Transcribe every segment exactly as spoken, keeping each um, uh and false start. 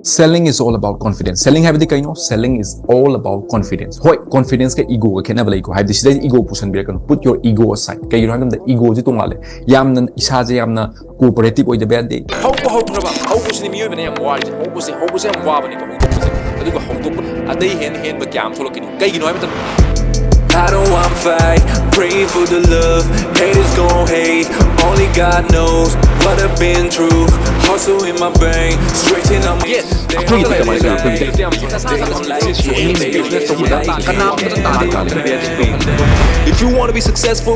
Selling is all about confidence. Selling ꯍꯥꯏꯕꯗꯤ ꯀꯩꯅꯣ? Selling is all about confidence. ꯍꯣꯏ, confidence ꯀ ego ꯒ ꯈꯦꯠꯅꯕ ꯂꯩꯀꯣ, ꯍꯥꯏꯕꯗꯤ ꯁꯤꯗꯩ ego ꯄꯨꯁꯟꯕꯤꯔꯛꯀꯅꯨ, put your ego aside. ꯀꯩꯒꯤꯅꯣ ꯍꯥꯏꯕ ꯃꯇꯝꯗ ego ꯁꯤ ꯇꯣꯡꯉꯥꯜꯂꯦ꯫ ꯌꯥꯝꯅ ꯏꯁꯥꯁꯦ ꯌꯥꯝꯅ cooperative ꯑꯣꯏꯗꯕ ꯌꯥꯗꯦ꯫ ꯍꯧꯕ ꯍꯧꯈ꯭ꯔꯕ ꯍꯧꯕꯁꯤꯅꯤ ꯃꯤꯑꯣꯏꯕꯅ ꯌꯥꯝ ꯋꯥꯔꯤꯁꯦ꯫ ꯍꯧꯕꯁꯦ ꯍꯧꯕꯁꯦ ꯌꯥꯝ ꯋꯥꯕꯅꯤꯀꯣ, ꯍꯧꯗꯣꯛꯄꯁꯦ꯫ ꯑꯗꯨꯒ ꯍꯧꯗꯣꯛꯄ ꯑꯇꯩ ꯍꯦꯟꯅ ꯍꯦꯟꯕ ꯀꯌꯥ ꯑꯃ ꯊꯣꯛꯂꯛꯀꯅꯤ꯫ ꯀꯩꯒꯤꯅꯣ ꯍꯥꯏꯕ ꯃꯇꯝꯗ I don't want fight, praying for the love. Haters gon' hate, only God knows what I've been through. Hustle in my brain, stretching on my ꯑꯩꯈꯣꯏꯒꯤꯗꯤ ꯀꯃꯥꯏꯅ ꯇꯧꯋꯤ? ꯑꯩꯈꯣꯏꯒꯤꯗꯤ ꯀꯅꯥꯝꯇ ꯇꯥꯗꯦ꯫ If you want to be successful,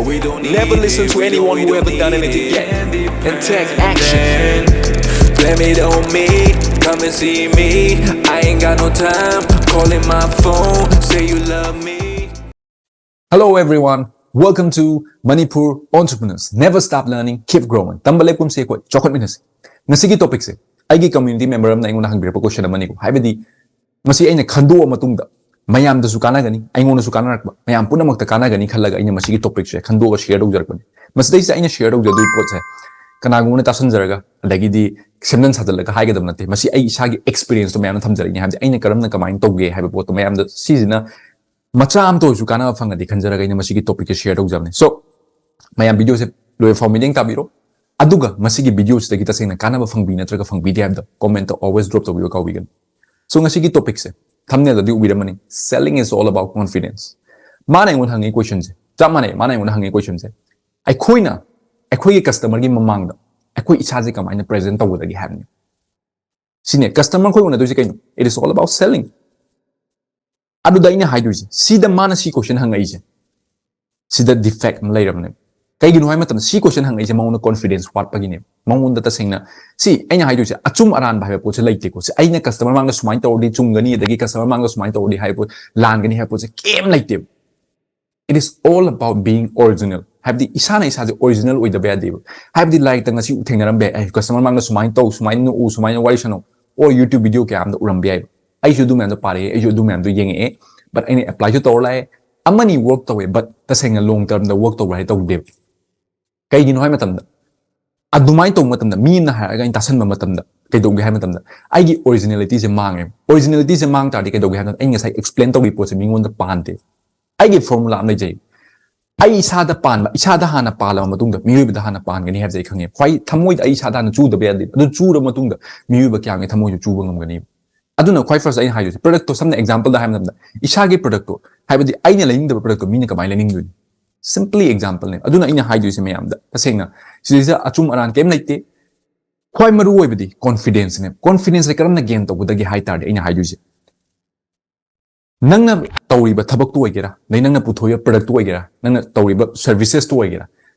never listen to anyone who haven't done anything yet, and take action. Blame it on me, come and see me. I ain't got no time, calling my phone, say you love me. Hello everyone, welcome to Manipur Entrepreneurs. Never stop learning, keep growing. ꯇꯝꯕ ꯂꯦꯞꯀꯨꯝꯁꯤ, ꯑꯩꯈꯣꯏ ꯆꯥꯎꯈꯠꯃꯤꯟꯅꯁꯤ꯫ ꯉꯁꯤꯒꯤ topic ꯁꯦ ꯑꯩꯒꯤ community member ꯑꯃꯅ ꯑꯩꯉꯣꯟꯗ ꯍꯪꯕꯤꯔꯛꯄ question ꯑꯃꯅꯤꯀꯣ꯫ ꯍꯥꯏꯕꯗꯤ ꯃꯁꯤ ꯑꯩꯅ ꯈꯟꯗꯣꯛꯑ ꯃꯇꯨꯡꯗ ꯃꯌꯥꯝꯗꯁꯨ ꯀꯥꯟꯅꯒꯅꯤ, ꯑꯩꯉꯣꯟꯗꯁꯨ ꯀꯥꯟꯅꯔꯛꯄ, ꯃꯌꯥꯝ ꯄꯨꯝꯅꯃꯛꯇ ꯀꯥꯟꯅꯒꯅꯤ ꯈꯜꯂꯒ ꯑꯩꯅ ꯃꯁꯤꯒꯤ topic ꯁꯦ ꯈꯟꯗꯣꯛꯑꯒ share ꯇꯧꯖꯔꯛꯄꯅꯤ꯫ ꯃꯁꯤꯗꯩꯁꯤꯗ ꯑꯩꯅ share ꯇꯧꯖꯗꯣꯏ ꯄꯣꯠꯁꯦ ꯀꯅꯥꯒꯨꯝꯕꯅ ꯇꯥꯁꯟꯖꯔꯒ ꯑꯗꯒꯤꯗꯤ ꯁꯦꯝꯖꯤꯟ ꯁꯥꯖꯤꯜꯂꯒ ꯍꯥꯏꯒꯗꯕ ꯅꯠꯇꯦ꯫ ꯃꯁꯤ ꯑꯩ ꯏꯁꯥꯒꯤ experience ꯇꯣ ꯃꯌꯥꯝꯅ ꯊꯝꯖꯔꯛꯏꯅꯦ꯫ ꯍꯥꯏꯕꯗꯤ ꯑꯩꯅ ꯀꯔꯝꯅ ꯀꯃꯥꯏꯅ ꯇꯧꯒꯦ ꯍꯥꯏꯕ ꯄꯣꯠꯇꯣ ꯃꯌꯥꯝꯗ ꯁꯤꯁꯤꯅ ꯃꯆꯥ ꯑꯃꯇ ꯑꯣꯏꯔꯁꯨ ꯀꯥꯟꯅꯕ ꯐꯪꯉꯗꯤ ꯈꯟꯖꯔꯒ ꯑꯩꯅ ꯃꯁꯤꯒꯤ topic ꯁꯦ share ꯇꯧꯖꯕꯅꯦ꯫ So ꯃꯌꯥꯝ video ꯁꯦ ꯂꯣꯏꯕ ꯐꯥꯎ ꯃꯤꯠꯌꯦꯡ ꯇꯥꯕꯤꯔꯣ꯫ ꯑꯗꯨꯒ ꯃꯁꯤꯒꯤ video ꯁꯤꯗꯒꯤ ꯇꯁꯦꯡꯅ ꯀꯥꯟꯅꯕ ꯐꯪꯕꯤ ꯅꯠꯇ꯭ꯔꯒ ꯐꯪꯕꯤꯗꯦ ꯍꯥꯏꯕꯗꯣ comment ꯇ always drop ꯇꯧꯕꯤꯌꯨ ꯀꯥꯎꯕꯤꯒꯅꯨ꯫ So ꯉꯁꯤꯒꯤ topic ꯁꯦ thumbnail ꯗꯗꯤ ꯎꯕꯤꯔꯝꯃꯅꯤ, selling is all about confidence꯫ ꯃꯥꯅ ꯑꯩꯉꯣꯟꯗ ꯍꯪꯉꯤ question ꯁꯦ ꯆꯞ ꯃꯥꯟꯅꯩ꯫ ꯃꯥꯅ ꯑꯩꯉꯣꯟꯗ ꯍꯪꯉꯤ question ꯁꯦ ꯑꯩꯈꯣꯏꯅ ꯑꯩꯈꯣꯏꯒꯤ customer ꯒꯤ ꯃꯃꯥꯡꯗ ꯑꯩꯈꯣꯏ ꯏꯁꯥꯁꯦ ꯀꯃꯥꯏꯅ present ꯇꯧꯒꯗꯒꯦ ꯍꯥꯏꯕꯅꯤ꯫ ꯁꯤꯅꯦ customer ꯑꯩꯈꯣꯏ ꯎꯅꯗꯣꯏꯁꯦ ꯀꯩꯅꯣ? It is all about selling꯫ ꯑꯗꯨꯗ ꯑꯩꯅ ꯍꯥꯏꯗꯣꯏꯁꯦ, ꯁꯤꯗ ꯃꯥꯅ ꯁꯤ question ꯍꯪꯉꯛꯏꯁꯦ, ꯁꯤꯗ defect ꯑꯃ ꯂꯩꯔꯕꯅꯦꯕ꯫ ꯀꯩꯒꯤꯅꯣ ꯍꯥꯏꯕ ꯃꯇꯝꯗ ꯁꯤ question ꯍꯪꯉꯛꯏꯁꯦ ꯃꯉꯣꯟꯗ confidence ꯋꯥꯠꯄꯒꯤꯅꯦꯕ꯫ ꯃꯉꯣꯟꯗ ꯇꯁꯦꯡꯅ ꯁꯤ ꯑꯩꯅ ꯍꯥꯏꯗꯣꯏꯁꯦ ꯑꯆꯨꯝ ꯑꯔꯥꯟꯕ ꯍꯥꯏꯕ ꯄꯣꯠꯁꯦ ꯂꯩꯇꯦꯀꯣ꯫ ꯁꯤ ꯑꯩꯅ customer ꯃꯥꯡꯗ ꯁꯨꯃꯥꯏꯅ ꯇꯧꯔꯗꯤ ꯆꯨꯝꯒꯅꯤ, ꯑꯗꯒꯤ customer ꯃꯥꯡꯗ ꯁꯨꯃꯥꯏꯅ ꯇꯧꯔꯗꯤ ꯍꯥꯏꯕ ꯄꯣꯠ ꯂꯥꯟꯒꯅꯤ ꯍꯥꯏꯕ ꯄꯣꯠꯁꯦ ꯀꯩꯝ ꯂꯩꯇꯦꯕ꯫ It is all about being original꯫ ꯍꯥꯏꯕꯗꯤ ꯏꯁꯥꯅ ꯏꯁꯥꯁꯦ original ꯑꯣꯏꯗꯕ ꯌꯥꯗꯦꯕ꯫ ꯍꯥꯏꯕꯗꯤ ꯂꯥꯏꯔꯤꯛꯇ ꯉꯁꯤ ꯊꯦꯡꯅꯔꯝꯕ ꯌꯥꯏ, ꯑꯩ customer ꯃꯥꯡꯗ ꯁꯨꯃꯥꯏꯅ ꯇꯧ, ꯁꯨꯃꯥꯏꯅ ꯅꯣꯛꯎ, ꯁꯨꯃꯥꯏꯅ ꯋꯥꯔꯤ ꯁꯥꯟꯅꯧ, or YouTube video ꯀꯌꯥ ꯑꯃꯗ ꯎꯔꯝꯕ ꯌꯥꯏꯕ꯫ ꯑꯩꯁꯨ ꯑꯗꯨ ꯃꯌꯥꯝꯗꯣ ꯄꯥꯔꯛꯑꯦ, ꯑꯩꯁꯨ ꯑꯗꯨ ꯃꯌꯥꯝꯗꯣ ꯌꯦꯡꯉꯛꯑꯦ, but ꯑꯩꯅ apply ꯁꯨ ꯇꯧꯔ ꯂꯥꯛꯑꯦ꯫ ꯑꯃꯅꯤ work ꯇꯧꯋꯦ, but ꯇꯁꯦꯡꯅ long term ꯗ work ꯇꯧꯕ꯭ꯔꯥ ꯍꯥꯏ ꯇꯧꯗꯦꯕ꯫ ꯀꯩꯒꯤꯅꯣ ꯍꯥꯏ ꯃꯇꯝꯗ ꯑꯗꯨꯃꯥꯏꯅ ꯇꯧꯕ ꯃꯇꯝꯗ ꯃꯤ ꯑꯃꯅ ꯍꯥꯏꯔꯒ ꯑꯩꯅ ꯇꯥꯁꯟꯕ ꯃꯇꯝꯗ ꯀꯩꯗꯧꯒꯦ ꯍꯥꯏꯕ ꯃꯇꯝꯗ ꯑꯩꯒꯤ ꯑꯣꯔꯤꯖꯤꯅꯦꯂꯤꯇꯤꯁꯦ ꯃꯥꯡꯉꯦ꯫ ꯑꯣꯔꯤꯖꯤꯅꯦꯂꯤꯇꯤꯁꯦ ꯃꯥꯡ ꯇꯥꯔꯗꯤ ꯀꯩꯗꯧꯒꯦ ꯍꯥꯏꯕ ꯃꯇꯝꯗ ꯑꯩ ꯉꯁꯥꯏ ꯑꯦꯛꯁꯄ꯭ꯂꯦꯟ ꯇꯧꯈꯤꯕ ꯄꯣꯠꯁꯦ ꯃꯤꯉꯣꯟꯗ ꯄꯥꯟꯗꯦ꯫ ꯑꯩꯒꯤ ꯐꯣꯔꯃꯨꯂꯥ ꯑꯃ ꯂꯩꯖꯩ꯫ ꯑꯩ ꯏꯁꯥꯗ ꯄꯥꯟꯕ, ꯏꯁꯥꯗ ꯍꯥꯟꯅ ꯄꯥꯜꯂꯕ ꯃꯇꯨꯡꯗ ꯃꯤꯑꯣꯏꯕꯗ ꯍꯥꯟꯅ ꯄꯥꯟꯒꯅꯤ ꯍꯥꯏꯕꯁꯦ ꯑꯩ ꯈꯪꯉꯦ꯫ ꯈ꯭ꯋꯥꯏ ꯊꯃꯣꯏꯗ ꯑꯩ ꯏꯁꯥꯗ ꯍꯥꯟꯅ ꯆꯨꯗꯕ ꯌꯥꯗꯦ꯫ ꯑꯗꯨ ꯆꯨꯔꯕ ꯃꯇꯨꯡꯗ ꯃꯤꯑꯣꯏꯕ ꯀꯌꯥꯝꯒꯤ ꯊꯃꯣꯏꯁꯨ ꯆꯨꯕ ꯉꯝꯒꯅꯤ? ꯑꯗꯨꯅ ꯈ꯭ꯋꯥꯏ ꯐꯥꯔꯁ ꯑꯩꯅ ꯍꯥꯏꯗꯣꯏꯁꯦ, ꯄ꯭ꯔꯗꯛꯇꯣ ꯁꯝꯅ ꯑꯦꯛꯖꯥꯝꯄꯜꯗ ꯍꯥꯏꯕ ꯃꯇꯝꯗ, ꯏꯁꯥꯒꯤ ꯄ꯭ꯔꯗꯛꯇꯣ, ꯍꯥꯏꯕꯗꯤ ꯑꯩꯅ ꯂꯩꯅꯤꯡꯗꯕ ꯄ꯭ꯔꯗꯛꯇꯣ ꯃꯤꯅ ꯀꯃꯥꯏꯅ ꯂꯩꯅꯤꯡꯗꯣꯏꯅꯤ? ꯁꯤꯝꯄꯂꯤ ꯑꯦꯛꯖꯥꯝꯄꯜꯅꯦ꯫ ꯑꯗꯨꯅ ꯑꯩꯅ ꯍꯥꯏꯗꯣꯏꯁꯦ ꯃꯌꯥꯝꯗ, ꯇꯁꯦꯡꯅ ꯁꯤꯗꯩꯁꯤꯗ ꯑꯆꯨꯝ ꯑꯔꯥꯟ ꯀꯩꯝ ꯂꯩꯇꯦ꯫ ꯈ꯭ꯋꯥꯏ ꯃꯔꯨ ꯑꯣꯏꯕꯗꯤ ꯀꯣꯟꯐꯤꯗꯦꯟꯁꯅꯦ꯫ ꯀꯣꯟꯐꯤꯗꯦꯟꯁꯁꯦ ꯀꯔꯝꯅ ꯒꯦꯟ ꯇꯧꯒꯗꯒꯦ ꯍꯥꯏ ꯇꯥꯔꯗꯤ, ꯑꯩꯅ ꯍꯥꯏꯗꯣꯏꯁꯦ, ꯅꯪꯅ ꯇꯧꯔꯤꯕ ꯊꯕꯛꯇꯨ ꯑꯣꯏꯒꯦꯔꯥ, ꯑꯗꯩ ꯅꯪꯅ ꯄꯨꯊꯣꯛꯏꯕ ꯄ꯭ꯔꯗꯛꯇꯨ ꯑꯣꯏꯒꯦꯔꯥ, ꯅꯪꯅ ꯇꯧꯔꯤꯕ ꯁꯔꯚꯤꯁꯦꯁꯇꯨ ꯑꯣꯏꯒꯦꯔꯥ,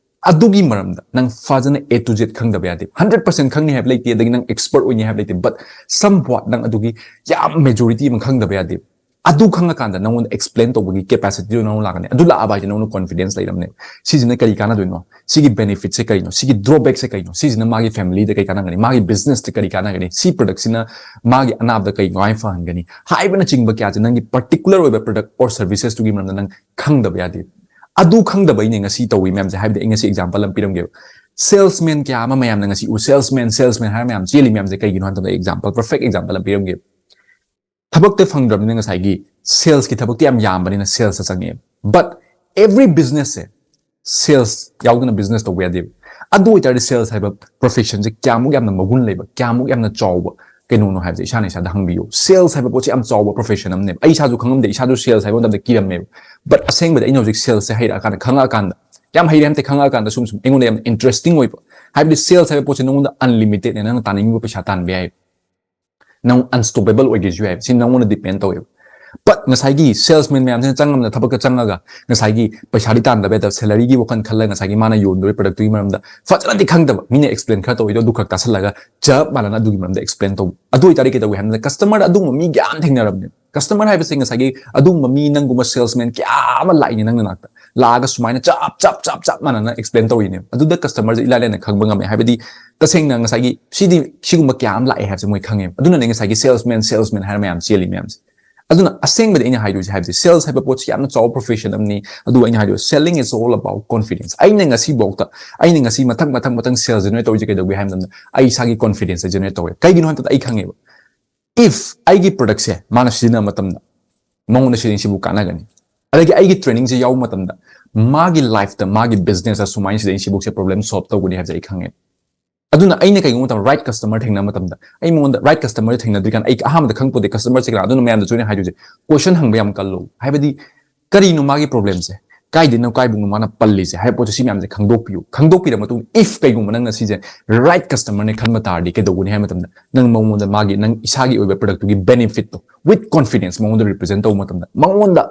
ꯑꯗꯨꯒꯤ ꯃꯔꯝꯗ ꯅꯪ ꯐꯖꯅ A to Z ꯈꯪꯗꯕ ꯌꯥꯗꯦ꯫ ꯍꯟꯗ꯭ꯔꯦꯠ ꯄꯥꯔꯁꯦꯟ ꯈꯪꯅꯤ ꯍꯥꯏꯕ ꯂꯩꯇꯦ, ꯑꯗꯒꯤ ꯅꯪ ꯑꯦꯛꯁꯄꯔꯠ ꯑꯣꯏꯅꯤ ꯍꯥꯏꯕ ꯂꯩꯇꯦ, but somewhat ꯅꯪ ꯑꯗꯨꯒꯤ ꯌꯥꯝ ꯃꯦꯖꯣꯔꯤꯇꯤ ꯑꯃ ꯈꯪꯗꯕ ꯌꯥꯗꯦ꯫ ꯑꯗꯨ ꯈꯪꯉꯀꯥꯟꯗ ꯅꯪꯉꯣꯟꯗ ꯑꯦꯛꯁꯄ꯭ꯂꯦꯟ ꯇꯧꯕꯒꯤ ꯀꯦꯄꯥꯁꯤꯇꯤꯗꯨ ꯅꯪꯉꯣꯟꯗ ꯂꯥꯛꯀꯅꯤ꯫ ꯑꯗꯨ ꯂꯥꯛꯑꯕ ꯍꯥꯏꯁꯦ ꯅꯪꯉꯣꯟꯗ ꯀꯣꯟꯐꯤꯗꯦꯟꯁ ꯂꯩꯔꯝꯅꯦꯕ꯫ ꯁꯤꯁꯤꯅ ꯀꯔꯤ ꯀꯥꯟꯅꯗꯣꯏꯅꯣ? ꯁꯤꯒꯤ ꯕꯦꯅꯤꯐꯤꯠꯁꯦ ꯀꯩꯅꯣ? ꯁꯤꯒꯤ ꯗ꯭ꯔꯣꯕꯦꯛꯁꯦ ꯀꯩꯅꯣ? ꯁꯤꯁꯤꯅ ꯃꯥꯒꯤ ꯐꯦꯃꯤꯂꯤꯗ ꯀꯩ ꯀꯥꯟꯅꯒꯅꯤ? ꯃꯥꯒꯤ ꯕꯤꯖꯤꯅꯦꯁꯇ ꯀꯔꯤ ꯀꯥꯟꯅꯒꯅꯤ? ꯁꯤ ꯄ꯭ꯔꯗꯛꯁꯤꯅ ꯃꯥꯒꯤ ꯑꯅꯥꯕꯗ ꯀꯩ ꯀꯃꯥꯏꯅ ꯐꯍꯟꯒꯅꯤ? ꯍꯥꯏꯕꯅꯆꯤꯡꯕ ꯀꯌꯥꯁꯦ ꯅꯪꯒꯤ ꯄꯥꯔꯇꯤꯀꯨꯂꯔ ꯑꯣꯏꯕ ꯄ꯭ꯔꯗꯛ ꯑꯣꯔ ꯁꯔꯚꯤꯁꯦꯁꯇꯨꯒꯤ ꯃꯔꯝꯗ ꯅꯪ ꯈꯪꯗꯕ ꯌꯥꯗꯦ꯫ ꯑꯗꯨ ꯈꯪꯗꯕꯩꯅꯦ ꯉꯁꯤ ꯇꯧꯔꯤ ꯃꯌꯥꯝꯁꯦ꯫ ꯍꯥꯏꯕꯗꯤ ꯑꯩ ꯉꯁꯤ ꯑꯦꯛꯖꯥꯝꯄꯜ ꯑꯃ ꯄꯤꯔꯝꯒꯦꯕ꯫ ꯁꯦꯜꯁꯃꯦꯟ ꯀꯌꯥ ꯑꯃ ꯃꯌꯥꯝꯅ ꯉꯁꯤ ꯎ, ꯁꯦꯜꯁꯃꯦꯟ, ꯁꯦꯜꯁꯃꯦꯟ ꯍꯥꯏꯔ ꯃꯌꯥꯝ ꯆꯦꯜꯂꯤ ꯃꯌꯥꯝꯁꯦ ꯀꯩꯒꯤꯅꯣ ꯍꯥꯏꯕ ꯃꯇꯝꯗ, ꯑꯦꯛꯖꯥꯝꯄꯜ, ꯄꯔꯐꯦꯛ ꯑꯦꯛꯖꯥꯝꯄꯜ ꯑꯃ ꯄꯤꯔꯝꯒꯦꯕ꯫ ꯊꯕꯛꯇ ꯐꯪꯗ꯭ꯔꯕꯅꯤꯅ ꯉꯁꯥꯏꯒꯤ ꯁꯦꯜꯁꯀꯤ ꯊꯕꯛꯇꯤ ꯌꯥꯝ ꯌꯥꯝꯕꯅꯤꯅ ꯁꯦꯜꯁꯇ ꯆꯪꯉꯛꯑꯦꯕ꯫ But every businessꯁꯦ ꯁꯦꯜꯁ ꯌꯥꯎꯗꯅ ꯕꯤꯖꯤꯅꯦꯁ ꯇꯧꯕ ꯌꯥꯗꯦꯕ꯫ ꯑꯗꯨ ꯑꯣꯏꯇꯥꯔꯗꯤ ꯁꯦꯜꯁ ꯍꯥꯏꯕ ꯄ꯭ꯔꯣꯐꯦꯁꯟꯁꯦ ꯀꯌꯥꯃꯨꯛ ꯌꯥꯝꯅ ꯃꯒꯨꯟ ꯂꯩꯕ, ꯀꯌꯥꯃꯨꯛ ꯌꯥꯝꯅ ꯆꯥꯎꯕ ꯀꯩꯅꯣꯅꯣ ꯍꯥꯏꯕꯁꯦ ꯏꯁꯥꯅ ꯏꯁꯥꯗ ꯍꯪꯕꯤꯌꯨ꯫ ꯁꯦꯜꯁ ꯍꯥꯏꯕ ꯄꯣꯠꯁꯦ ꯌꯥꯝ ꯆꯥꯎꯕ ꯄ꯭ꯔꯣꯐꯦꯁꯟ ꯑꯃꯅꯦꯕ꯫ ꯑꯩ ꯏꯁꯥꯁꯨ ꯈꯪꯉꯝꯗꯦ, ꯏꯁꯥꯁꯨ ꯁꯦꯜꯁ ꯍꯥꯏꯕ ꯃꯇꯝꯗ ꯀꯤꯔꯝꯃꯦꯕ꯫ But ꯑꯁꯦꯡꯕꯗ ꯑꯩꯅ ꯍꯧꯖꯤꯛ ꯁꯦꯜꯁꯁꯦ ꯍꯩꯔꯛꯑꯀꯥꯟꯗ, ꯈꯪꯉꯛꯑꯀꯥꯟꯗ, ꯌꯥꯝ ꯍꯩꯔꯦ ꯍꯥꯏꯕ ꯅꯠꯇꯦ, ꯈꯪꯉꯛꯑꯀꯥꯟꯗ ꯁꯨꯝ ꯁꯨꯝ ꯑꯩꯉꯣꯟꯗ ꯌꯥꯝꯅ ꯏꯟꯇꯔꯦꯁꯇꯤꯡ ꯑꯣꯏꯕ꯫ ꯍꯥꯏꯕꯗꯤ ꯁꯦꯜꯁ ꯍꯥꯏꯕ ꯄꯣꯠꯁꯦ ꯅꯉꯣꯟꯗ ꯑꯟꯂꯤꯃꯤꯇꯦꯠꯅꯦ, ꯅꯪꯅ ꯇꯥꯅꯤꯡꯕ ꯄꯩꯁꯥ ꯇꯥꯟꯕ ꯌꯥꯏ꯫ ꯅꯪ ꯑꯟꯁ꯭ꯇꯣꯄꯦꯕꯜ ꯑꯣꯏꯒꯦꯁꯨ ꯌꯥꯏ, ꯁꯤ ꯅꯪꯉꯣꯟꯗ ꯗꯤꯄꯦꯟ ꯇꯧꯋꯦꯕ꯫ But ꯉꯁꯥꯏꯒꯤ ꯁꯦꯜꯁꯃꯦꯟ ꯃꯌꯥꯝꯁꯤꯅ ꯆꯪꯉꯝꯗ ꯊꯕꯛꯇ ꯆꯪꯉꯒ ꯉꯁꯥꯏꯒꯤ ꯄꯩꯁꯥꯗꯤ ꯇꯥꯟꯗꯕ ꯌꯥꯗꯕ, ꯁꯦꯂꯔꯤꯒꯤ ꯋꯥꯈꯜ ꯈꯜꯂꯒ ꯉꯁꯥꯏꯒꯤ ꯃꯥꯅ ꯌꯣꯟꯗꯣꯔꯤ ꯄ꯭ꯔꯗꯛꯇꯨꯒꯤ ꯃꯔꯝꯗ ꯐꯖꯅꯗꯤ ꯈꯪꯗꯕ, ꯃꯤꯅ ꯑꯦꯛꯁꯄ꯭ꯂꯦꯟ ꯈꯔ ꯇꯧꯋꯤꯗꯣ ꯑꯗꯨ ꯈꯛ ꯇꯥꯁꯜꯂꯒ ꯆꯞ ꯃꯥꯟꯅꯅ ꯑꯗꯨꯒꯤ ꯃꯔꯝꯗ ꯑꯦꯛꯁꯄ꯭ꯂꯦꯟ ꯇꯧꯕ꯫ ꯑꯗꯨ ꯑꯣꯏꯇꯥꯔꯗꯤ ꯀꯩꯗꯧꯒꯦ ꯍꯥꯏꯕꯗ ꯀꯁꯇꯃꯔꯗ ꯑꯗꯨꯒꯨꯝꯕ ꯃꯤ ꯀꯌꯥ ꯑꯃ ꯊꯦꯡꯅꯔꯕꯅꯦ꯫ ꯀꯁꯇꯃꯔ ꯍꯥꯏꯕꯁꯦ ꯉꯁꯥꯏꯒꯤ ꯑꯗꯨꯒꯨꯝꯕ ꯃꯤ ꯅꯪꯒꯨꯝꯕ ꯁꯦꯜꯁꯃꯦꯟ ꯀꯌꯥ ꯑꯃ ꯂꯥꯛꯏꯅꯦ ꯅꯪ ꯅꯅꯥꯛꯇ꯫ ꯂꯥꯛꯑꯒ ꯁꯨꯃꯥꯏꯅ ꯆꯞ ꯆꯞ ꯆꯞ ꯆꯞ ꯃꯥꯟꯅꯅ ꯑꯦꯛꯁꯄ꯭ꯂꯦꯟ ꯇꯧꯔꯤꯅꯦꯕ꯫ ꯑꯗꯨꯗ ꯀꯁꯇꯃꯔꯁꯦ ꯏꯂꯥꯏ ꯂꯥꯏꯅ ꯈꯪꯕ ꯉꯝꯃꯦ꯫ ꯍꯥꯏꯕꯗꯤ ꯇꯁꯦꯡꯅ ꯉꯁꯥꯏꯒꯤ ꯁꯤꯗꯤ ꯁꯤꯒꯨꯝꯕ ꯀꯌꯥ ꯑꯃ ꯂꯥꯛꯑꯦ ꯍꯥꯏꯕꯁꯦ ꯃꯣꯏ ꯈꯪꯉꯦꯕ꯫ ꯑꯗꯨꯅꯅꯦ ꯉꯁꯥꯏꯒꯤ ꯁꯦꯜꯁꯃꯦꯟ, ꯁꯦꯜꯁꯃꯦꯟ ꯍꯥꯏꯔ ꯃꯌꯥꯝ ꯆꯦꯜꯂꯤ ꯃꯌꯥꯝꯁꯦ꯫ ꯑꯗꯨꯅ ꯑꯁꯦꯡꯕꯗꯤ ꯑꯩꯅ ꯍꯥꯏꯗꯣꯏꯁꯦ, ꯍꯥꯏꯕꯗꯤ sales ꯍꯥꯏꯕ ꯄꯣꯠꯁꯤ ꯌꯥꯝꯅ ꯆꯥꯎꯕ profession ꯑꯃꯅꯤ꯫ ꯑꯗꯨꯒ ꯑꯩꯅ ꯍꯥꯏꯗꯣꯏ, selling is all about confidence. ꯑꯩꯅ ꯉꯁꯤꯐꯥꯎꯗ, ꯑꯩꯅ ꯉꯁꯤ ꯃꯊꯪ ꯃꯊꯪ ꯃꯊꯪ sales ꯁꯦ ꯅꯣꯏ ꯇꯧꯔꯤꯁꯦ ꯀꯩꯗꯧꯕꯩ ꯍꯥꯏꯕ ꯃꯇꯝꯗ ꯑꯩ ꯏꯁꯥꯒꯤ confidence ꯁꯦ generate ꯇꯧꯋꯦ꯫ ꯀꯩꯒꯤꯅꯣ ꯍꯥꯏꯕꯗ ꯑꯩ ꯈꯪꯉꯦꯕ, if ꯑꯩꯒꯤ product ꯁꯦ ꯃꯥꯅ ꯁꯤꯖꯤꯟꯅꯕ ꯃꯇꯝꯗ ꯃꯉꯣꯟꯗ ꯁꯤꯖꯤꯟꯅꯁꯤꯕꯨ ꯀꯥꯟꯅꯒꯅꯤ, ꯑꯗꯒꯤ ꯑꯩꯒꯤ training ꯁꯦ ꯌꯥꯎꯕ ꯃꯇꯝꯗ ꯃꯥꯒꯤ life ꯇ, ꯃꯥꯒꯤ business ꯇ ꯁꯨꯃꯥꯏꯅ ꯁꯤꯗꯩ ꯁꯤꯕꯨꯛꯁꯦ problem solve ꯇꯧꯒꯅꯤ ꯍꯥꯏꯕꯁꯦ ꯑꯩ ꯈꯪꯉꯦ꯫ ꯑꯗꯨꯅ ꯑꯩꯅ ꯀꯩꯒꯨꯝꯕ ꯃꯇꯝꯗ right customer ꯊꯦꯡꯅꯕ ꯃꯇꯝꯗ, ꯑꯩ ꯃꯉꯣꯟꯗ right customer ꯊꯦꯡꯅꯗ꯭ꯔꯤꯀꯥꯟꯗ ꯑꯩ ꯑꯍꯥꯟꯕꯗ ꯈꯪꯄꯣꯠꯇꯦ customer ꯁꯦ ꯀꯅꯥ꯫ ꯑꯗꯨꯅ ꯃꯌꯥꯝꯗꯁꯨ ꯑꯩꯅ ꯍꯥꯏꯗꯣꯏꯁꯦ, question ꯍꯪꯕ ꯌꯥꯝ ꯀꯜꯂꯨ꯫ ꯍꯥꯏꯕꯗꯤ ꯀꯔꯤꯅꯣ ꯃꯥꯒꯤ problem ꯁꯦ, ꯀꯥꯏꯗꯩꯅꯣ ꯀꯥꯏꯕꯨꯛꯅꯣ ꯃꯥꯅ ꯄꯜꯂꯤꯁꯦ ꯍꯥꯏꯕ ꯄꯣꯠꯁꯦ ꯁꯤ ꯃꯌꯥꯝꯁꯦ ꯈꯪꯗꯣꯛꯄꯤꯌꯨ꯫ ꯈꯪꯗꯣꯛꯄꯤꯔ ꯃꯇꯨꯡꯗ if ꯀꯩꯒꯨꯝꯕ ꯅꯪꯅ ꯁꯤꯁꯦ right customer ꯅꯦ ꯈꯟꯕ ꯇꯥꯔꯗꯤ ꯀꯩꯗꯧꯒꯅꯤ ꯍꯥꯏꯕ ꯃꯇꯝꯗ ꯅꯪ ꯃꯉꯣꯟꯗ ꯃꯥꯒꯤ, ꯅꯪ ꯏꯁꯥꯒꯤ ꯑꯣꯏꯕ product ꯇꯨꯒꯤ benefit ꯇꯣ with confidence ꯃꯉꯣꯟꯗ represent ꯇꯧꯕ ꯃꯇꯝꯗ ꯃꯉꯣꯟꯗ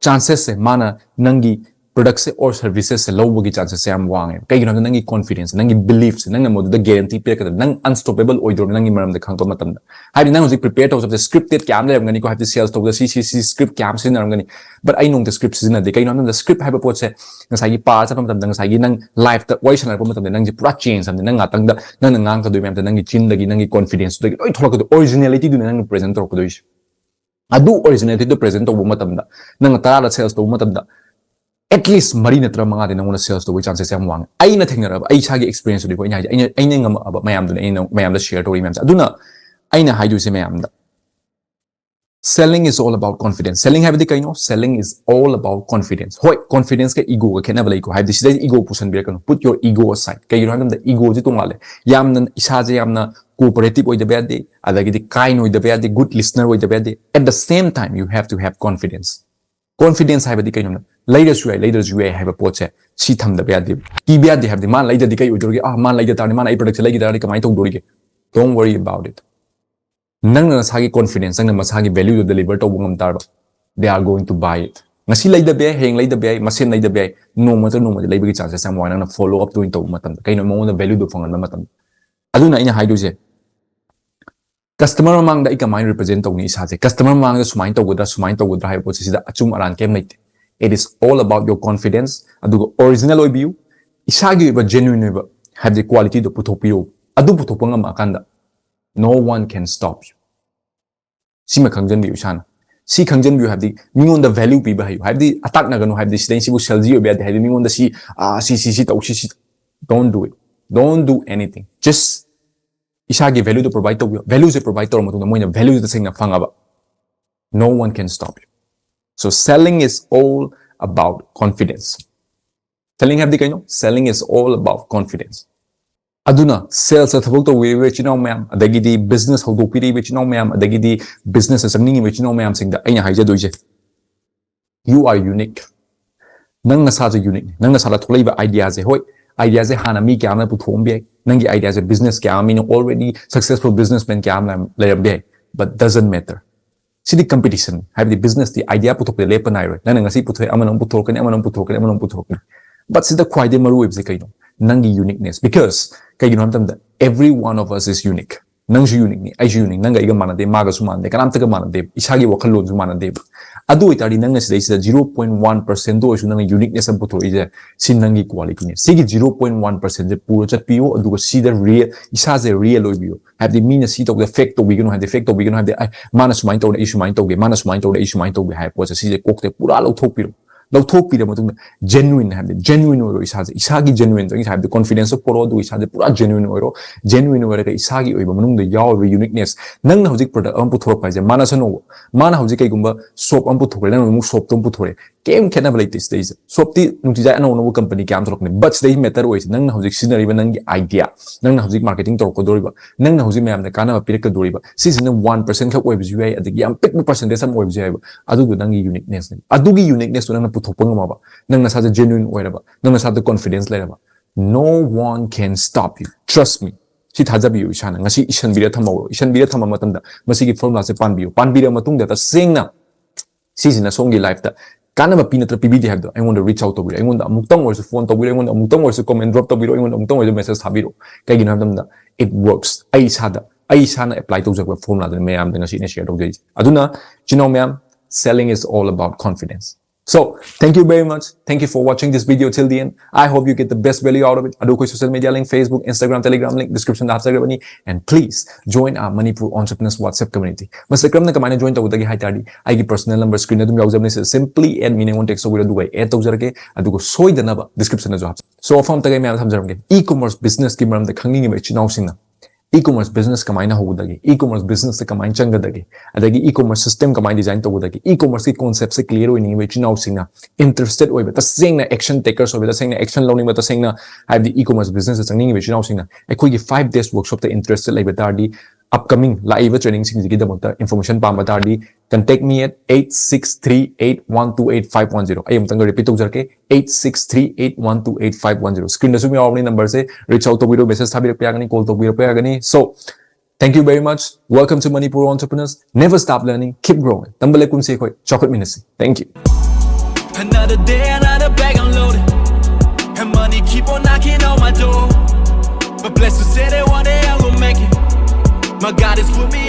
chances ꯁꯦ, ꯃꯥꯅ ꯅꯪꯒꯤ product ꯁꯦ or services ꯁꯦ ꯂꯧꯕꯒꯤ chances ꯁꯦ ꯌꯥꯝ ꯋꯥꯡꯉꯦ꯫ ꯀꯩꯒꯤꯅꯣ ꯍꯥꯏꯕꯗ ꯅꯪꯒꯤ confidence, ꯅꯪꯒꯤ belief ꯁꯦ, ꯅꯪꯅ ꯃꯗꯨꯗ guarantee ꯄꯤꯔꯛꯀꯗꯕ, ꯅꯪ unstoppable ꯑꯣꯏꯗꯧꯔꯕ ꯅꯪꯒꯤ ꯃꯔꯝꯗ ꯈꯪꯉꯛꯄ ꯃꯇꯝꯗ꯫ ꯍꯥꯏꯕꯗꯤ ꯅꯪ ꯍꯧꯖꯤꯛ prepare ꯇꯧꯖꯕꯁꯦ scripted ꯀꯌꯥ ꯑꯃ ꯂꯩꯔꯝꯒꯅꯤꯀꯣ, ꯍꯥꯏꯕꯗꯤ sales ꯇꯧꯕꯗ ꯁꯤ, ꯁꯤ, ꯁꯤ script ꯀꯌꯥ ꯑꯃ ꯁꯤꯖꯤꯟꯅꯔꯝꯒꯅꯤ, but ꯑꯩ ꯅꯣꯡꯃꯇ script ꯁꯤꯖꯤꯟꯅꯗꯦ꯫ ꯀꯩꯒꯤꯅꯣ ꯍꯥꯏꯕꯗ script ꯍꯥꯏꯕ ꯄꯣꯠꯁꯦ ꯉꯁꯥꯏꯒꯤ ꯄꯥꯔ ꯆꯠꯄ ꯃꯇꯝꯗ, ꯉꯁꯥꯏꯒꯤ ꯅꯪ life ꯇ ꯋꯥꯔꯤ ꯁꯥꯟꯅꯔꯛꯄ ꯃꯇꯝꯗ ꯅꯪꯁꯦ ꯄꯨꯔꯥ change ꯑꯃꯅꯤ꯫ ꯅꯪ ꯉꯥꯛꯇꯪꯗ ꯅꯪꯅ ꯉꯥꯡꯒꯗꯣꯏ ꯃꯌꯥꯝꯁꯦ ꯅꯪꯒꯤ ꯆꯤꯟꯗꯒꯤ, ꯅꯪꯒꯤ confidence ꯇꯨꯗꯒꯤ ꯂꯣꯏ ꯊꯣꯛꯂꯛꯀꯗꯣꯏ, originality ꯗꯨꯅꯦ ꯅꯪꯅ present ꯇꯧꯔꯛꯀꯗꯣꯏꯁꯦ꯫ ꯑꯗꯨ originality ꯗꯨ present ꯇꯧꯕ ꯃꯇꯝꯗ, ꯅꯪꯅ ꯇꯔꯥꯗ sales ꯇꯧꯕ ꯃꯇꯝꯗ, at least ꯃꯔꯤ ꯅꯠꯇ꯭ꯔ ꯃꯉꯥꯗꯤ ꯅꯪꯉꯣꯟꯗ sales ꯇꯧꯕꯒꯤ chances ꯌꯥꯝ ꯋꯥꯡꯉꯦ꯫ ꯑꯩꯅ ꯊꯦꯡꯅꯔꯛꯑꯕ, ꯑꯩ ꯏꯁꯥꯒꯤ experience ꯇꯨꯅꯤꯀꯣ ꯑꯩꯅ ꯍꯥꯏꯁꯦ, ꯑꯩꯅ, ꯑꯩꯅ ꯉꯝꯃꯛꯑꯕ ꯃꯌꯥꯝꯗꯨꯅꯦ ꯑꯩꯅ ꯃꯌꯥꯝꯗ share ꯇꯧꯔꯤ ꯃꯌꯥꯝꯁꯦ꯫ ꯑꯗꯨꯅ ꯑꯩꯅ ꯍꯥꯏꯗꯣꯏꯁꯦ ꯃꯌꯥꯝꯗ, selling is all about confidence. Selling ꯍꯥꯏꯕꯗꯤ ꯀꯩꯅꯣ? Selling is all about confidence. ꯍꯣꯏ, confidence ꯀ ego ꯒ ꯈꯦꯠꯅꯕ ꯂꯩꯀꯣ, ꯍꯥꯏꯕꯗꯤ ꯁꯤꯗꯩ ego ꯄꯨꯁꯟꯕꯤꯔꯛꯀꯅꯨ, put your ego aside꯫ ꯀꯩꯒꯤꯅꯣ ꯍꯥꯏꯕ ꯃꯇꯝꯗ ego ꯁꯤ ꯇꯣꯡꯉꯥꯜꯂꯦ꯫ ꯌꯥꯝꯅ ꯏꯁꯥꯁꯦ ꯌꯥꯝꯅ cooperative ꯑꯣꯏꯗꯕ ꯌꯥꯗꯦ, ꯑꯗꯒꯤꯗꯤ kind ꯑꯣꯏꯗꯕ ꯌꯥꯗꯦ, good listener ꯑꯣꯏꯗꯕ ꯌꯥꯗꯦ꯫ At the same time you have to have confidence. Confidence ꯍꯥꯏꯕꯗꯤ ꯀꯩꯅꯣ? ꯂꯩꯔꯁꯨ ꯌꯥꯏ, ꯂꯩꯗ꯭ꯔꯁꯨ ꯌꯥꯏ ꯍꯥꯏꯕ ꯄꯣꯠꯁꯦ ꯁꯤ ꯊꯝꯗꯕ ꯌꯥꯗꯦꯕ꯫ ꯀꯤꯕ ꯌꯥꯗꯦ꯫ ꯍꯥꯏꯕꯗꯤ ꯃꯥꯅ ꯂꯩꯗ꯭ꯔꯗꯤ ꯀꯩ ꯑꯣꯏꯗꯧꯔꯤꯒꯦ? ꯑꯥ, ꯃꯥꯅ ꯂꯩꯗ ꯇꯥꯔꯗꯤ, ꯃꯥꯅ ꯑꯩ product ꯁꯦ ꯂꯩꯈꯤ ꯇꯥꯔꯗꯤ ꯀꯃꯥꯏꯅ ꯇꯧꯗꯧꯔꯤꯒꯦ? Don't worry about it. ꯅꯪꯅ ꯅꯁꯥꯒꯤ confidence, ꯅꯪꯅ ꯃꯁꯥꯒꯤ value ꯗꯣ deliver ꯇꯧꯕ ꯉꯝ ꯇꯥꯔꯕ, they are going to buy it. ꯉꯁꯤ ꯂꯩꯗꯕ ꯌꯥꯏ, ꯍꯌꯦꯡ ꯂꯩꯗꯕ ꯌꯥꯏ, ꯃꯁꯦꯝ ꯂꯩꯗꯕ ꯌꯥꯏ, ꯅꯣꯡꯃ ꯅꯠꯇ꯭ꯔ ꯅꯣꯡꯃꯗꯤ ꯂꯩꯕꯒꯤ chances ꯌꯥꯝ ꯋꯥꯡꯉꯤ, ꯅꯪꯅ follow up ꯇꯣꯏꯅ ꯇꯧꯕ ꯃꯇꯝꯗ꯫ ꯀꯩꯅꯣ? ꯃꯉꯣꯟꯗ value ꯗꯣ ꯐꯪꯍꯟꯕ ꯃꯇꯝꯗ꯫ ꯑꯗꯨꯅ ꯑꯩꯅ ꯍꯥꯏꯗꯣꯏꯁꯦ, customer ꯃꯃꯥꯡꯗ ꯑꯩ ꯀꯃꯥꯏꯅ represent ꯇꯧꯅꯤ ꯏꯁꯥꯁꯦ, customer ꯃꯃꯥꯡꯗ ꯁꯨꯃꯥꯏꯅ ꯇꯧꯒꯗ꯭ꯔꯥ, ꯁꯨꯃꯥꯏꯅ ꯇꯧꯒꯗ꯭ꯔꯥ ꯍꯥꯏꯕ ꯄꯣꯠꯁꯦ ꯁꯤꯗ ꯑꯆꯨꯝ ꯑꯔꯥꯟ ꯀꯩꯝ ꯂꯩꯇꯦ꯫ It is all about your confidence, ꯑꯗꯨꯒ original ꯑꯣꯏꯕꯤꯌꯨ, ꯏꯁꯥꯒꯤ ꯑꯣꯏꯕ genuine ꯑꯣꯏꯕ, ꯍꯥꯏꯕꯗꯤ quality ꯗꯣ ꯄꯨꯊꯣꯛꯄꯤꯌꯨ꯫ ꯑꯗꯨ ꯄꯨꯊꯣꯛꯄ ꯉꯝꯃꯛꯑꯀꯥꯟꯗ no one can stop you꯫ ꯁꯤꯃ ꯈꯪꯖꯟꯕꯤꯌꯨ ꯏꯁꯥꯅ꯫ ꯁꯤ ꯈꯪꯖꯟꯕꯤꯌꯨ ꯍꯥꯏꯕꯗꯤ ꯃꯤꯉꯣꯟꯗ value ꯄꯤꯕ ꯍꯩꯌꯨ ꯍꯥꯏꯕꯗꯤ ꯑꯇꯥꯛꯅꯒꯅꯨ ꯍꯥꯏꯕꯗꯤ ꯁꯤꯗꯩ ꯁꯤꯕꯨ salesy ꯑꯣꯏꯕ ꯌꯥꯗꯦ ꯍꯥꯏꯕꯗꯤ ꯃꯤꯉꯣꯟꯗ ꯁꯤ ꯑꯥ ꯁꯤ ꯁꯤ ꯁꯤ ꯇꯧ ꯁꯤ ꯁꯤ don't do it, don't do anything, just ꯏꯁꯥꯒꯤ value ꯗꯨ provide ꯇꯧꯕꯤꯌꯨ꯫ Value ꯁꯦ provide ꯇꯧꯔ ꯃꯇꯨꯡꯗ ꯃꯣꯏꯅ value ꯁꯦ ꯇꯁꯦꯡꯅ ꯐꯪꯉꯕ, no one can stop you. So selling is all about confidence. Selling ꯍꯥꯏꯕꯗꯤ ꯀꯩꯅꯣ? Selling is all about confidence. ꯑꯗꯨꯅ sales ꯊꯕꯛ ꯇꯧꯕꯤꯔꯤꯕ ꯏꯆꯤꯟ ꯏꯅꯥꯎ ꯃꯌꯥꯝ, ꯑꯗꯒꯤꯗꯤ business ꯍꯧꯗꯣꯛꯄꯤꯔꯤꯕ ꯏꯆꯤꯟ ꯏꯅꯥꯎ ꯃꯌꯥꯝ, ꯑꯗꯒꯤꯗꯤ business ꯆꯪꯅꯤꯡꯉꯤꯕ ꯏꯆꯤꯟ ꯏꯅꯥꯎ ꯃꯌꯥꯝꯁꯤꯡꯗ ꯑꯩꯅ ꯍꯥꯏꯖꯗꯣꯏꯁꯦ, you are unique. ꯅꯪ ꯅꯁꯥꯁꯦ unique ꯅꯤ꯫ ꯅꯪ ꯅꯁꯥꯗ ꯊꯣꯛꯂꯛꯏꯕ idea ꯁꯦ, ꯍꯣꯏ, idea ꯁꯦ ꯍꯥꯟꯅ ꯃꯤ ꯀꯌꯥ ꯑꯃꯅ ꯄꯨꯊꯣꯛꯑꯝꯕ ꯌꯥꯏ꯫ ꯅꯪꯒꯤ idea ꯁꯦ business ꯀꯌꯥ ꯑꯃ ꯃꯤꯅ already successful businessman ꯀꯌꯥ ꯑꯃ ꯂꯩꯔꯝꯕ ꯌꯥꯏ, but doesn't matter. ꯁꯤꯗꯤ competition ꯍꯥꯏꯕꯗꯤ business ꯇꯤ idea ꯄꯨꯊꯣꯛꯄꯗ ꯂꯦꯞꯄ ꯅꯥꯏꯔꯣꯏ꯫ ꯅꯪꯅ ꯉꯁꯤ ꯄꯨꯊꯣꯛꯑꯦ, ꯑꯃꯅ ꯑꯃꯨꯛ ꯄꯨꯊꯣꯔꯛꯀꯅꯤ, ꯑꯃꯅ ꯑꯃꯨꯛ ꯄꯨꯊꯣꯔꯛꯀꯅꯤ, ꯑꯃꯅ ꯑꯃꯨꯛ ꯄꯨꯊꯣꯔꯛꯀꯅꯤ꯫ But ꯁꯤꯗ ꯈ꯭ꯋꯥꯏꯗꯒꯤ ꯃꯔꯨ ꯑꯣꯏꯕꯁꯦ ꯀꯩꯅꯣ? ꯅꯪꯒꯤ uniqueness. Because ꯀꯩꯒꯤꯅꯣ ꯍꯥꯏꯕ ꯃꯇꯝꯗ every one of us is unique. ꯅꯪꯁꯨ unique ꯅꯤ, ꯑꯩꯁꯨ unique ꯅꯤ, ꯅꯪꯒ ꯑꯩꯒ ꯃꯥꯟꯅꯗꯦ, ꯃꯥꯒꯁꯨ ꯃꯥꯟꯅꯗꯦ, ꯀꯅꯥꯝꯇꯒ ꯃꯥꯟꯅꯗꯦ, ꯏꯁꯥꯒꯤ ꯋꯥꯈꯜꯂꯣꯟꯁꯨ ꯃꯥꯟꯅꯗꯦꯕ꯫ ꯑꯗꯨ ꯑꯣꯏꯇꯥꯔꯗꯤ ꯅꯪꯅ ꯁꯤꯗꯩꯁꯤꯗ zero point one percent ꯗ ꯑꯣꯏꯔꯁꯨ ꯅꯪꯅ uniqueness ꯑꯃ ꯄꯨꯊꯣꯔꯛꯏꯁꯦ, ꯁꯤ ꯅꯪꯒꯤ quality ꯅꯤ꯫ ꯁꯤꯒꯤ zero point one percent ꯁꯦ ꯄꯨꯔ ꯆꯠꯄꯤꯌꯨ, ꯑꯗꯨꯒ ꯁꯤꯗ real, ꯏꯁꯥꯁꯦ real ꯑꯣꯏꯕꯤꯌꯨ꯫ ꯍꯥꯏꯕꯗꯤ ꯃꯤꯅ ꯁꯤ ꯇꯧꯕꯗ fake ꯇꯧꯕꯤꯒꯅꯨ, ꯍꯥꯏꯕꯗꯤ fake ꯇꯧꯕꯤꯒꯅꯨ ꯍꯥꯏꯕꯗꯤ, "ꯑꯩ, ꯃꯥꯅ ꯁꯨꯃꯥꯏꯅ ꯇꯧꯔꯦ, ꯑꯩ ꯁꯨꯃꯥꯏꯅ ꯇꯧꯒꯦ, ꯃꯥꯅ ꯁꯨꯃꯥꯏꯅ ꯇꯧꯔꯦ, ꯑꯩ ꯁꯨꯃꯥꯏꯅ ꯇꯧꯒꯦ" ꯍꯥꯏꯕ ꯄꯣꯠꯁꯦ, ꯁꯤꯁꯦ ꯀꯣꯛꯇ ꯄꯨꯔꯥ ꯂꯧꯊꯣꯛꯄꯤꯔꯣ꯫ ꯂꯧꯊꯣꯛꯄꯤꯔ ꯃꯇꯨꯡꯗ genuine ꯍꯥꯏꯕꯗꯤ genuine ꯑꯣꯏꯔꯣ ꯏꯁꯥꯁꯦ, ꯏꯁꯥꯒꯤ genuine ꯇꯧ ꯍꯥꯏꯕꯗꯤ confidence ꯇꯣ ꯄꯣꯔꯛꯑꯣ, ꯑꯗꯨꯒ ꯏꯁꯥꯁꯦ ꯄꯨꯔꯥ genuine ꯑꯣꯏꯔꯣ꯫ Genuine ꯑꯣꯏꯔꯒ ꯏꯁꯥꯒꯤ ꯑꯣꯏꯕ ꯃꯅꯨꯡꯗ ꯌꯥꯎꯔꯤꯕ uniqueness, ꯅꯪꯅ ꯍꯧꯖꯤꯛ product ꯑꯃ ꯄꯨꯊꯣꯔꯛꯄ ꯍꯥꯏꯁꯦ ꯃꯥꯟꯅꯁꯅꯨꯕ꯫ ꯃꯥꯅ ꯍꯧꯖꯤꯛ ꯀꯩꯒꯨꯝꯕ soap ꯑꯃ ꯄꯨꯊꯣꯛꯈ꯭ꯔꯦ, ꯅꯪꯅ ꯑꯃꯨꯛ soap ꯇꯣ ꯑꯃ ꯄꯨꯊꯣꯔꯛꯑꯦ, ꯀꯩꯝ ꯈꯦꯠꯅꯕ ꯂꯩꯇꯦ ꯁꯤꯗꯩꯁꯤꯗ꯫ Soap ꯇꯤ ꯅꯨꯡꯇꯤꯖꯥꯏ ꯑꯅꯧ ꯑꯅꯧꯕ company ꯀꯌꯥ ꯑꯃ ꯊꯣꯛꯂꯛꯀꯅꯤ, but ꯁꯤꯗꯩ matter ꯑꯣꯏꯁꯦ ꯅꯪꯅ ꯍꯧꯖꯤꯛ ꯁꯤꯖꯤꯟꯅꯔꯤꯕ ꯅꯪꯒꯤ idea, ꯅꯪꯅ ꯍꯧꯖꯤꯛ marketing ꯇꯧꯔꯛꯀꯗꯧꯔꯤꯕ, ꯅꯪꯅ ꯍꯧꯖꯤꯛ ꯃꯌꯥꯝꯗ ꯀꯥꯟꯅꯕ ꯄꯤꯔꯛꯀꯗꯧꯔꯤꯕ, ꯁꯤꯁꯤꯅ one percent ꯈꯛ ꯑꯣꯏꯕꯁꯨ ꯌꯥꯏ, ꯑꯗꯒꯤ ꯌꯥꯝ ꯄꯤꯛꯄ percentage ꯑꯃ ꯑꯣꯏꯕꯁꯨ ꯌꯥꯏꯕ, ꯑꯗꯨꯗꯣ ꯅꯪꯒꯤ uniqueness ꯅꯤ꯫ ꯑꯗꯨꯒꯤ uniqueness ꯇꯣ ꯅꯪꯅ ꯄꯨꯊꯣꯛꯄ ꯉꯝꯃꯕ, ꯅꯪ ꯅꯁꯥꯁꯦ genuine ꯑꯣꯏꯔꯕ, ꯅꯪ ꯅꯁꯥꯗ confidence ꯂꯩꯔꯕ, no one can stop you, trust me. ꯁꯤ ꯊꯥꯖꯕꯤꯌꯨ ꯏꯁꯥꯅ꯫ ꯉꯁꯤ ꯏꯁꯟꯕꯤꯔ ꯊꯝꯍꯧꯔꯣ꯫ ꯏꯁꯟꯕꯤꯔ ꯊꯝꯕ ꯃꯇꯝꯗ ꯃꯁꯤꯒꯤ formula ꯁꯦ ꯄꯥꯟꯕꯤꯌꯨ꯫ ꯄꯥꯟꯕꯤꯔ ꯃꯇꯨꯡꯗ ꯇꯁꯦꯡꯅ ꯁꯤꯁꯤꯅ ꯁꯣꯝꯒꯤ life ꯇ ꯀꯥꯟꯅꯕ ꯄꯤ ꯅꯠꯇ꯭ꯔ ꯄꯤꯕꯤꯗꯦ ꯍꯥꯏꯕꯗꯣ ꯑꯩꯉꯣꯟꯗ reach out ꯇꯧꯕꯤꯔꯣ꯫ ꯑꯩꯉꯣꯟꯗ ꯑꯃꯨꯛꯇꯪ ꯑꯣꯏꯔꯁꯨ phone ꯇꯧꯕꯤꯔꯣ, ꯑꯩꯉꯣꯟꯗ ꯑꯃꯨꯛꯇꯪ ꯑꯣꯏꯔꯁꯨ comment drop ꯇꯧꯕꯤꯔꯣ, ꯑꯩꯉꯣꯟꯗ ꯑꯃꯨꯛꯇꯪ ꯑꯣꯏꯔꯁꯨ message ꯊꯥꯕꯤꯔꯣ꯫ ꯀꯩꯒꯤꯅꯣ ꯍꯥꯏꯕ ꯃꯇꯝꯗ it works꯫ ꯑꯩ ꯏꯁꯥꯗ, ꯑꯩ ꯏꯁꯥꯅ apply ꯇꯧꯖꯔꯛꯄ formula ꯗꯨꯅꯤ ꯃꯌꯥꯝꯗ ꯉꯁꯤ ꯑꯩꯅ share ꯇꯧꯖꯔꯤꯁꯦ꯫ ꯑꯗꯨꯅ ꯏꯆꯤꯟ ꯏꯅꯥꯎ ꯃꯌꯥꯝ, selling is all about confidence꯫ So, thank you very much. Thank you for watching this video till the end. I hope you get the best value out of it. ꯑꯗꯨ ꯑꯩꯈꯣꯏ social media link, Facebook, Instagram, Telegram link description the ꯍꯥꯞꯆꯈ꯭ꯔꯕꯅꯤ. And please join our Manipur Entrepreneurs WhatsApp community. ꯃꯁꯤꯗ ꯀꯔꯝꯅ ꯀꯃꯥꯏꯅ join ꯇꯧꯒꯗꯒꯦ ꯍꯥꯏ ꯇꯥꯔꯗꯤ, ꯑꯩꯒꯤ personal number screen ꯗ ꯑꯗꯨꯝ ꯌꯥꯎꯖꯕꯅꯤ, ꯁꯤꯗ simply add ꯃꯤꯅ ꯑꯩꯉꯣꯟꯗ text ꯇꯧꯕꯤꯔꯣ, ꯑꯗꯨꯒ ꯑꯩ add ꯇꯧꯖꯔꯛꯀꯦ, ꯑꯗꯨꯒ ꯁꯣꯏꯗꯅꯕ description ꯗꯁꯨ ꯍꯥꯞꯆ. So, ꯋꯥꯐꯝ ꯑꯝꯇꯒ ꯑꯩ ꯃꯌꯥꯝ ꯊꯝꯖꯔꯝꯒꯦ. E-commerce business ꯀꯤ ꯃꯔꯝꯗ ꯈꯪꯅꯤꯡꯉꯤꯕ ꯏꯆꯤꯟ ꯏꯅꯥꯎꯁꯤꯡꯅ, e-commerce business ꯀꯃꯥꯏꯅ ꯍꯧꯒꯗꯒꯦ, e-commerce business ꯁꯦ ꯀꯃꯥꯏꯅ ꯆꯪꯒꯗꯒꯦ, ꯑꯗꯒꯤ e-commerce system ꯀꯃꯥꯏꯅ design ꯇꯧꯒꯗꯒꯦ, e-commerce ꯀꯤ concept ꯁꯦ clear ꯑꯣꯏꯅꯤꯡꯉꯤꯕ ꯏꯆꯤꯟ ꯏꯅꯥꯎꯁꯤꯡꯅ, interested ꯑꯣꯏꯕ, ꯇꯁꯦꯡꯅ action takers ꯑꯣꯏꯕ, ꯇꯁꯦꯡꯅ action ꯂꯧꯅꯤꯡꯕ, ꯇꯁꯦꯡꯅ ꯍꯥꯏꯕꯗꯤ e-commerce business ꯇ ꯆꯪꯅꯤꯡꯉꯤꯕ ꯏꯆꯤꯟ ꯏꯅꯥꯎꯁꯤꯡꯅ ꯑꯩꯈꯣꯏꯒꯤ five days workshop ꯇ interested ꯂꯩꯕ ꯇꯥꯔꯗꯤ, upcoming ꯂꯥꯛꯏꯕ training ꯁꯤꯡꯁꯤꯒꯤꯗꯃꯛꯇ information ꯄꯥꯝꯕ ꯇꯥꯔꯗꯤ, contact me at eight six three eight one two eight five one zero. ꯑꯩ ꯑꯃꯨꯛꯇꯪꯒ repeat ꯇꯧꯖꯔꯛꯀꯦ, eight six three eight one two eight five one zero. Screen ꯗꯁꯨ ꯌꯥꯎꯔꯕꯅꯤ number ꯁꯦ, reach out ꯇꯧꯕꯤꯔꯣ, message ꯊꯥꯕꯤꯔꯛꯄ ꯌꯥꯒꯅꯤ, call ꯇꯧꯕꯤꯔꯛꯄ ꯌꯥꯒꯅꯤ. So, thank you very much. Welcome to Manipur Entrepreneurs. Never stop learning, keep growing. ꯇꯝꯕ ꯂꯦꯞꯀꯨꯝꯁꯤ ꯑꯩꯈꯣꯏ, ꯆꯥꯎꯈꯠꯃꯤꯟꯅꯁꯤ. Thank you. Another day, another bag unloaded. And money keep on knocking on my door. But blessed to say that one day I will make it. My God is with me